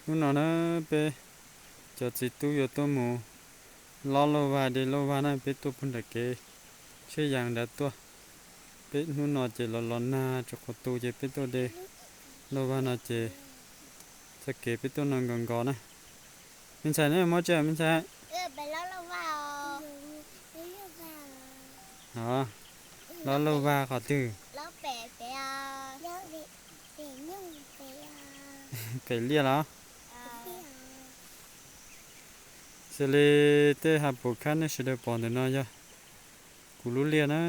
Hnub no na, peb cov txiv tub yuav tuaj mus lob lauj vag, de lauj vag na, peb tuaj puag nram kev tsheb yas nrad tuaj. Peb hnub no ces los los nag tsis qhuav tu ces peb tuaj de lauj vag no ces txoj kev peb tuaj no nkaus nkaus na. Me ntxhais ne, muab tsi me ntxhais? Lob lauj vag qhov twg? Pem liaj los? Xws li tej hav pum khab nej sawv daws pom ntawm no yog kuv lub liaj na,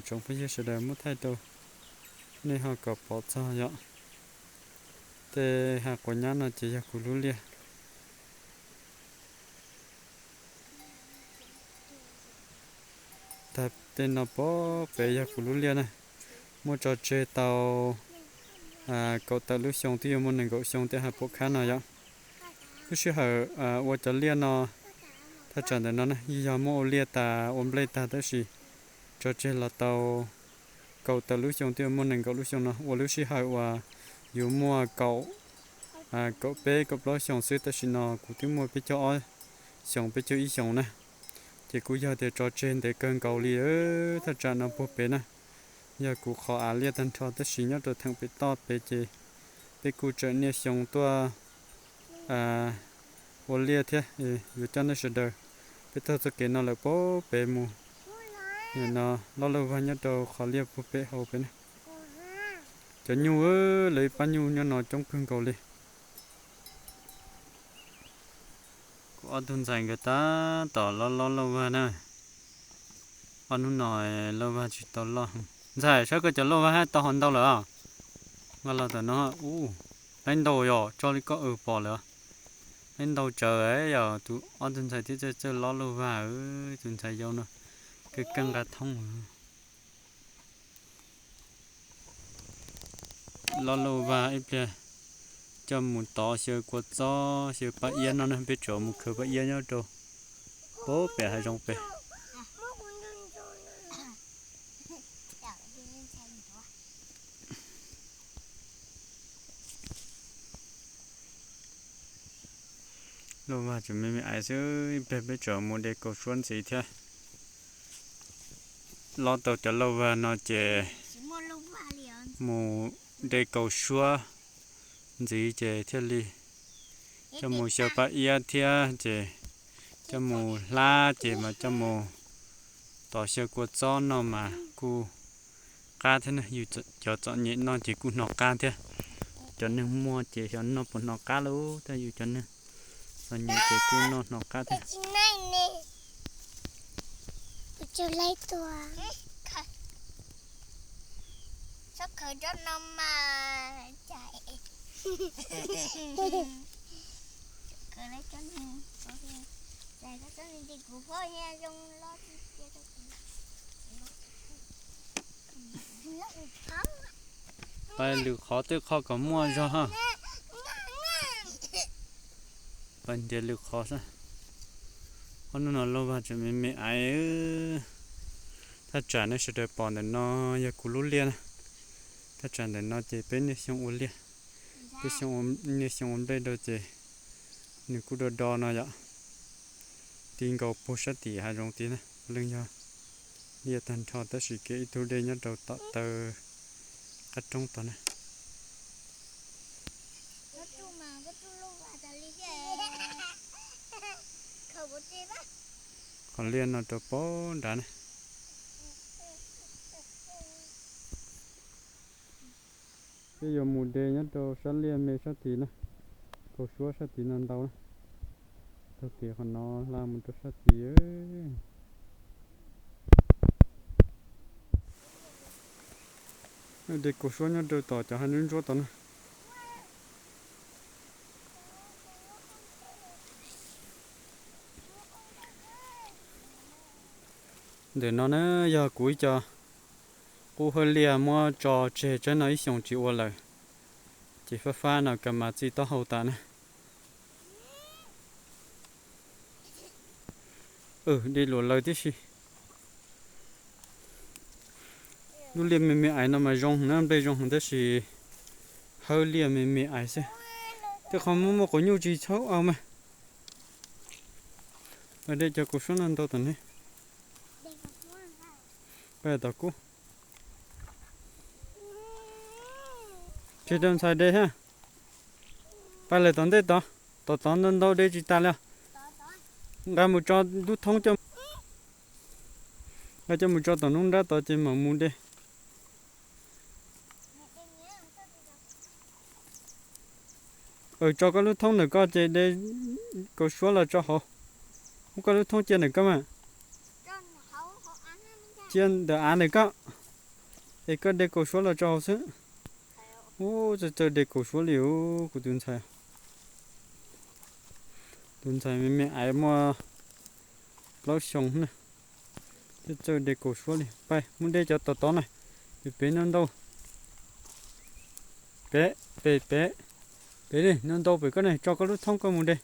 tsoom phooj ywg sawv daws muab thaij rau nej ho kom pom txog yom. Tej hav quav nyab no ces yog kuv lub liaj. Tag tej no pem yog kuv lub liaj na, muaj tso tseg tau kaum tawm lub xyoo twb yuav muaj nees nkaum xyoo tej hav pum khab no yom. Lub sij hawm ua cov liaj no thaj tsam ntawm no na yog muab ua liaj tas ua nplej tag tab sis tso tseg los tau kaum tawm lub xyoo twb yuav muaj nees nkaum lub xyoo no ua lub sij hawm uas yuav muaj kaum, kaum peb kaum plaub xyoo xwb, tam sim no kuv twb muaj peb caug ob xyoos peb caug ib xyoos na. Ces kuj yog tias tso tseg ntev kawg nkaus li thaj tsam no puag pem na. Yog kuv qhov av liaj tag nrho tab sis nyob rau theem pem toj pem ces peb kuj tseem niaj xyoo tuaj ua liaj thiab. Yuav coj nej sawv daws, peb taug txoj kev no lawm puag pem mus, nim no lob lauj vag nyob rau qhov liaj puag pem hauv pem na. Cov nyuj, lawv ib pab nyuj nyob no coob kawg nkaus li. Kuv ob tug ntxhais nkawd tab tom lob lob lauj vag na. Ob hnub no lauj vag tsis tau loj. Ntxhais, saib koj cov lauj vag tau hov ntau lawm os. Nqa los tom no, ub, laib ntau yom, tso li koj pom lawm. Laib ntau tsawv yom, tus ob tug ntxhais thiab txawj txawj lob lauj vag, tus ntxhais yau no keej keej nqa thoob. Lob lauj vag ib pliag coj mus tov xyaw kua txob xyaw paj iab no na, peb tseem mus khaws paj iab nyob rau puag pem hav zoov pem. Lauj vag tseem me me aiv xwb, ib pliag peb tseem mus de kaus suab ntxiv thiab. Lob tau cov lauj vag no ces mus de kaus suab ntxiv ces thiaj li coj mus xyaw paj iab thiab ces coj mus hlab ces mas coj mus tov xyaw kua txob no mas kuj qab thiab na. Yus cov txom nyem noj ces kuj hnov qab thiab. Cov neeg muaj ces xyov noj puas hnov qab lauj, tab yus cov neeg txom nyem ces kuj noj hnov qab thiab. Pais lwm qhov tej qho kom muaj zog ha. Pais ntiav lwm qhov xwb. Ob hnub no lauj vag tseem me me aiv. Thaj tsam nej sawv daws pom ntawm no yog kuv lub liaj na. Thaj tsam ntawm no ces peb niaj xyoo ua liaj, peb xyoo, niaj xyoo ua nplej rau ces nws kuj do do no yom. Ti nkaus puag sab tim hav zoov tid na, leej yog liaj tag nrho tab sis kev ib tug dej nyob rau tom taw qab roob tod na. Qhov liaj no rau puag nrad na. Peb yuav mus de nyob rau sab liaj me sab tid na, kaus suab sab tid no ntau na. Taug kev qhov no hla mus rau sab tid. De kaus suab nyob rau tom cov hav ntsuab ntsuab tod na. Ntawm no na yog kuv ib co qub hawb liaj muab tso tseg tsab no ib xyoos tsis ua lawm, ces fab fab no kas mas txij taub hau tas na. De luam lawm tib si. Lub liaj me me aiv no mas zoo na, nplej zoo heev tab sis hawb liaj me me aiv xwb. Tej qhov muaj muaj quav nyuj tsis txhob ua mas. Pais de cov kaus suab no ntau tom ne. Pais tom kub. Tsis rau ntxhais de thiab. Pais lawm tom ntej tod, tom tod ntau ntau de tsis tas li os. Nqa mus tso lub thoob coj, nqa coj mus tso tom nruab nrab tod ces mam mus de. Tso koj lub thoob ntawm koj ces de kaus suab los tso hauv. Muab koj lub thoob cia ntawm koj mas. Cia ntawm av ntawm koj, es koj de kaus suab los tso hauv xwb. Ub, txawj txawj de kaus suab li os kuv tus ntxhais. Tus ntxhais me me aiv muaj plaub xyoos na. Txawj txawj de kaus suab li. Pais mus de cov tom tod na. Pem pem no ntau. Pem, pem, pem, pem no ntau pem koj ne, tso koj lub thoob koj mus de.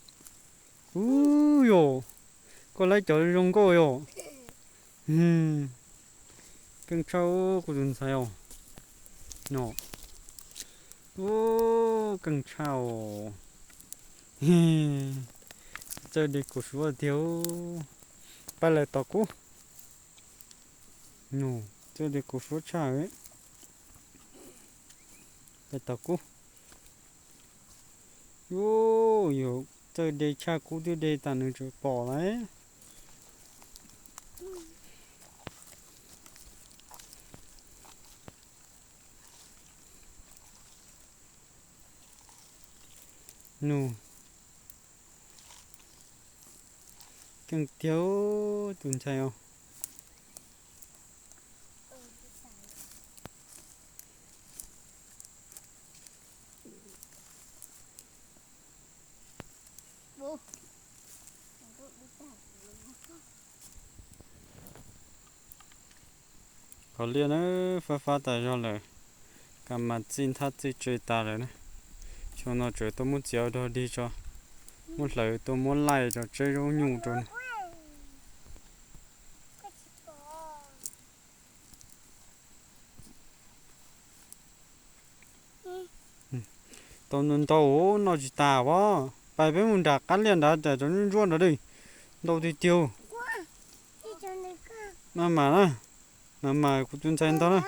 Ub yos, koj laib cov zoo nkauj yos. Keej tshaj kuv tus ntxhais os. No. Ub, keej tshaj os. Txawj de kaus suab tiag. Pais lawm tom kub. Txawj de kaus suab tshaj. Pais tom kub. Ub, yus txawj de tshaj kub twb de tas nws tseem pom lawm. Nus, keej tiag tus ntxhais os. Qhov liaj na, fab fab tas zog lawm, kas mas txij nthab txij tse tas lawm na. Xyoo no tseem tuaj muab txiav dog dig tso, muab hlawv tuaj muab laij tso tseb zaub nyuj rau na. Tau ntau ntau noj tsis tas as. Pais peb mus nram qab liaj nrad, cov ntsuab ntsuab nrad, ntau tiag tiag. Mas mas na, mas mas kuv tus ntxhais ntag na.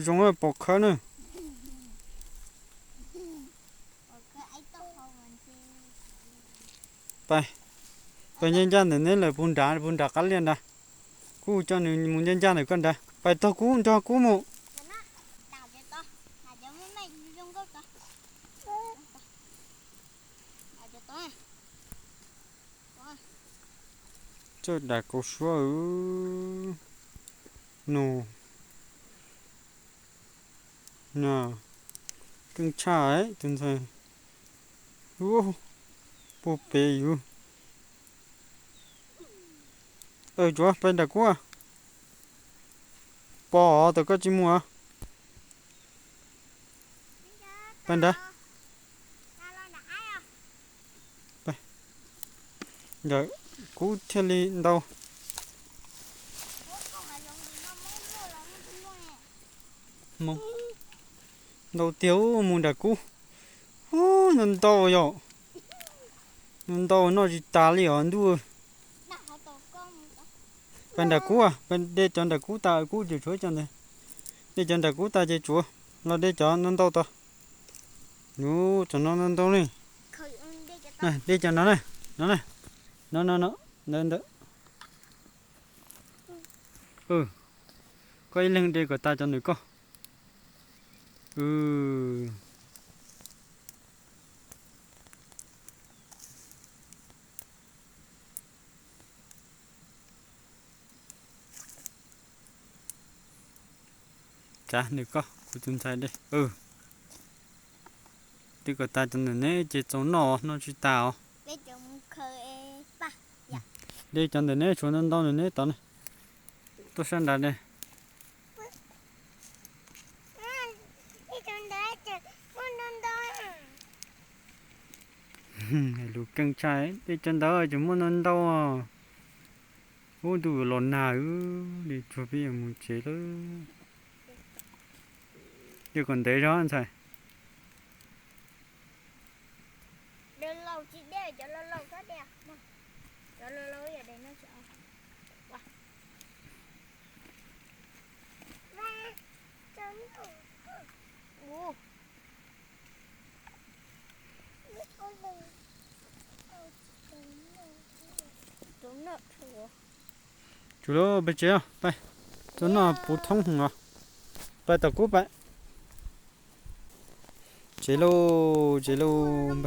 Zoo pom khawb na. Pais, pais ncaj ncaj ntawm neb lawm, puag nrad, puag nrad qab liaj nrad. Kuv coj nws mus ncaj ncaj ntawm koj nrad. Pais tog kuv, nrog kuv mus. Txawj dam kaus suab. Nus, keej tshaj tus ntxhais. Puag pem yus. Tsuav pais nram kub. Pom tau koj tsis mus. Pais nrad. Nram kub thiaj li ntau. Ntau tiag, mus nram kub. Ntau ntau yom. Ntau ntau noj tsis tas li os ntuj. Pais nram kub, pais de cov nram kub tas, kub ces tshuav cov ntawd. De cov nram kub tas ces tsuav los de cov no ntau tod. Yus cov no ntau ntau ne. De cov no na, no na, no no no, ntawd ntawd. Koj ib leeg de kom tas cov ntawm koj. Tsav ntawm koj, kuv tus ntxhais de. De kom tas cov ntawm neb ces txaus noj, noj tsis tas os. De cov ntawm neb tshuav ntau ntau ntawm neb tod ne. Tuaj sab nrad de. Lus keej tshaj, de cov ntawd tseem muaj ntau ntau. Ub, ntuj los nag li, tsuag peb yuav mus tsev lawm. Yog kom ntev zog ntxhais. Tsuas lauj, peb tsev os, peb tuaj noj puv thoob os. Peb tom kub peb. Tsev lauj, tsev lauj.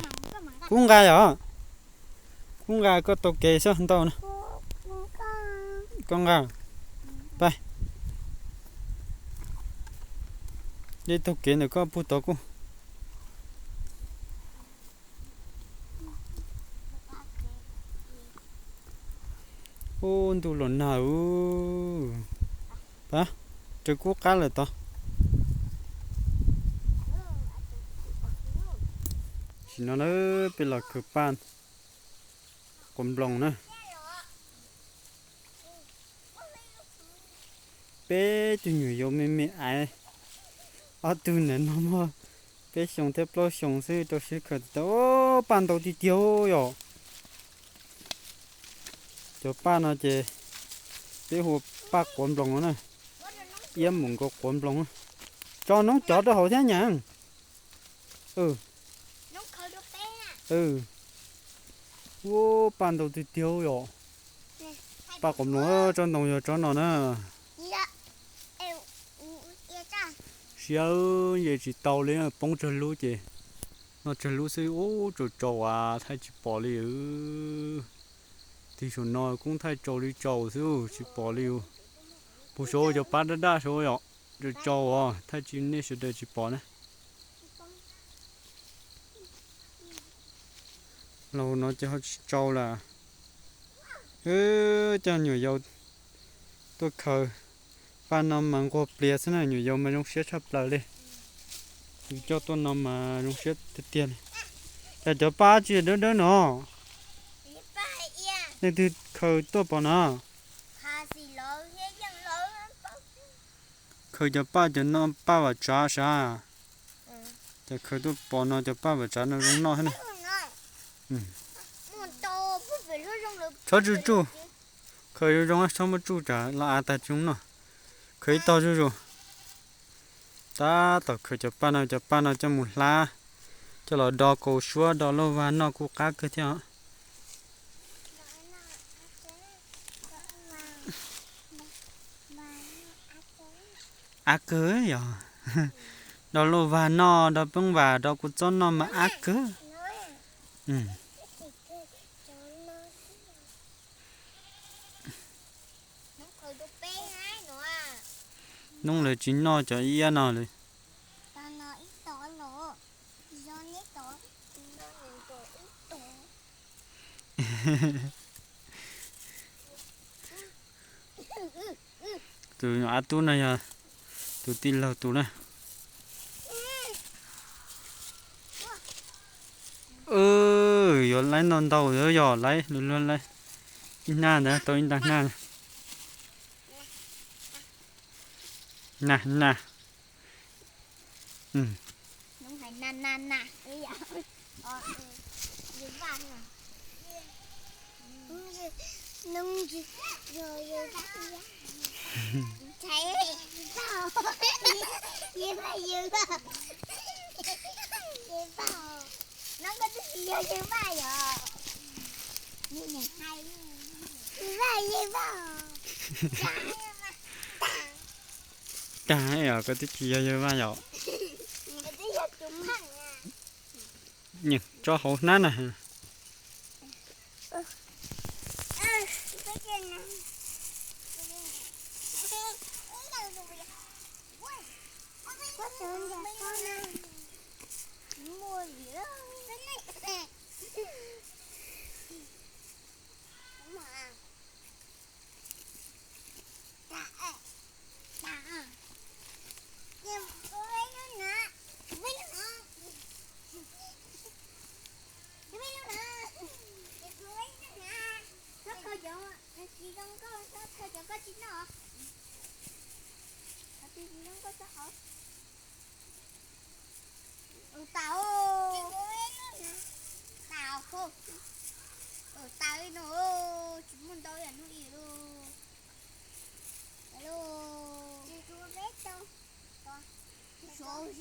Kub nqa yom? Kub nqa, koj taug kev xwb ntau na. Koj nqa. Peb. Dej taug kev ntawm koj puag tod kuj. Ub, ntuj los nag ub. Pab, raws kub qab lawm tod. Tam sim no na, peb los khaws paj quav nploos na. Peb tug nyuam yaus me me aiv, ob tug ntawm no muaj peb xyoo thiab plaub xyoo xwb, rau siab khaws tau paj ntau tiag tiag yom. Cov paj no ces peb hu paj quav nploos no na, iab mus nkaus quav nploos. Tso noob cov rau hauv thiab nyam. Ua paj ntau tiag tiag yom. Paj quav nploos tsob ntoo yog tsob no na. Siab, nce tsis tau li, poob tsawg lub ces noj tsawg lub xwb. Ub, tsaus tsaus as, thaij tsis pom li. Tig saum no kuj thaij tsaus li tsaus xwb, tsis pom li. Puag saud cov paj daj daj saud yom, tsaus tsaus as, thaij tsis, nej sawv daws tsis pom na. Los no ces ho tsis tsau lawm. Coj nyuam yaus tuaj khaws paj no mas nquag plias xwb na, nyuam yaus mas zoo siab tshaj plaws li. Yus coj tuaj no mas zoo siab tiag tiag li. Cas cov paj tsis dawb dawb no? Leej twg khaws tuaj pom no? Khaws cov paj cov no paj vam tsav sav. Cov khaws tuaj pom no cov paj vam tsav no zoo noj thiab na. Txhob tsuj tsuj. Khaws zoo zoo, txhob muab tsuj tsam los av tag tsis zoo noj. Khaws ib tog zuj zus. Tab tom khaws cov paj no, cov paj no coj mus hlab, coj los do kaus suab do lauj vag noj kuj qab kawg thiab os. Av kawg yog, do lauj vag noj, do peeb vam, do kuv txob noj mas av kawg. Hnub lawv tsis noj cov iab no li. Tus av tub no yog tus tij laug tus na. Yuav laib ntau ntau, yog laib luag luag laib. Ib hnab ntawd tau ib nta hnab. Na na. Tag, koj twb tsis yog yawg Vaj yom. Nyeem tso hauv hnab na. Tau, tau li no, tsis muaj ntau ib yam hnub ib yam lauj.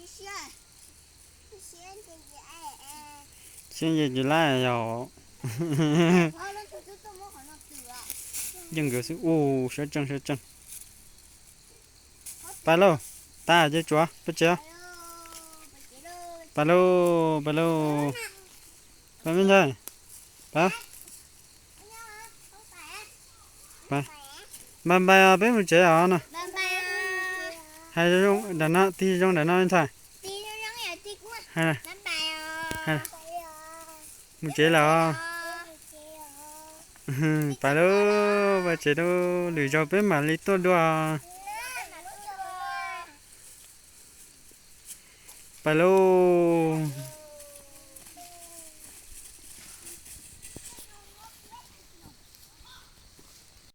Siab ntsws tsis laib yog. Yeej nkawd xwb, ua siab tseej siab tseej. Pais lauj, tas ces tsuav peb tsev. Pais lauj, pais lauj, pais me ntxhais, pais. Npais npais os, peb mus tsev os no. Hais zoo, tig zoo nram no ntxhais. Mus tsev lawm os. Pais lauj, pais tsev lauj, lwm zaus peb mam li tuaj dua. Pais lauj.